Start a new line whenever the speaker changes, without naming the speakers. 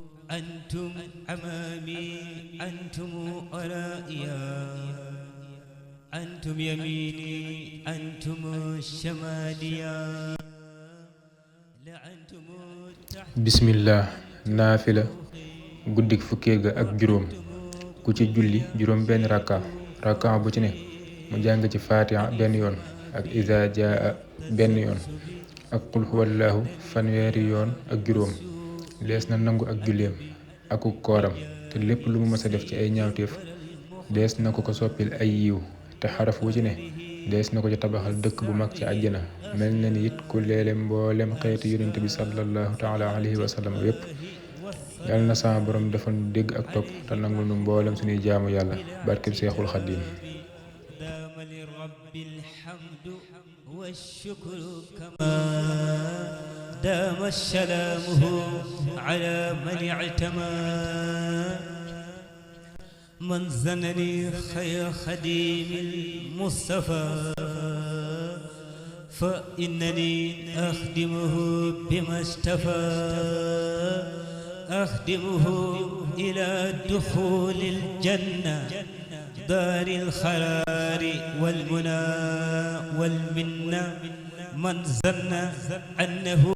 أنتم أمامي أنتم ورائيا أنتم يميني أنتم شماليا لعنتم
bismillah naafila guddik fukkeel ga ak juróom ku ci julli juróom benn rakka bu ci ne mu jàng ci fatiha benn yoon ak iza jaa benn yoon ak qul huwallahu fanweeri yoon ak juróom dees na nangu ak julleem aku kooram te lépp lu mu mësa def ci ay ñaawteef dees na ko soppil ay yiw te xaraf wu ci ne dees na ko ci tabaxal dëkk bu mag ci àjjana mel na ni it ku leele mboolem xeetu yonent bi sallallahu taala alayhi wa sallam yépp yàlla na sama borom defal nu dégg ak topp te nangul nu mboolem suñuy jaamu yàlla barkeb seexul xaddiim
دام للرب الحمد والشكر كما دام سلامه على من اعتمى من زنني خير خديم المصطفى فإنني أخدمه بما اشتفى أخدمه إلى دخول الجنة دار الخيار والمنى والمنة من ظن أنه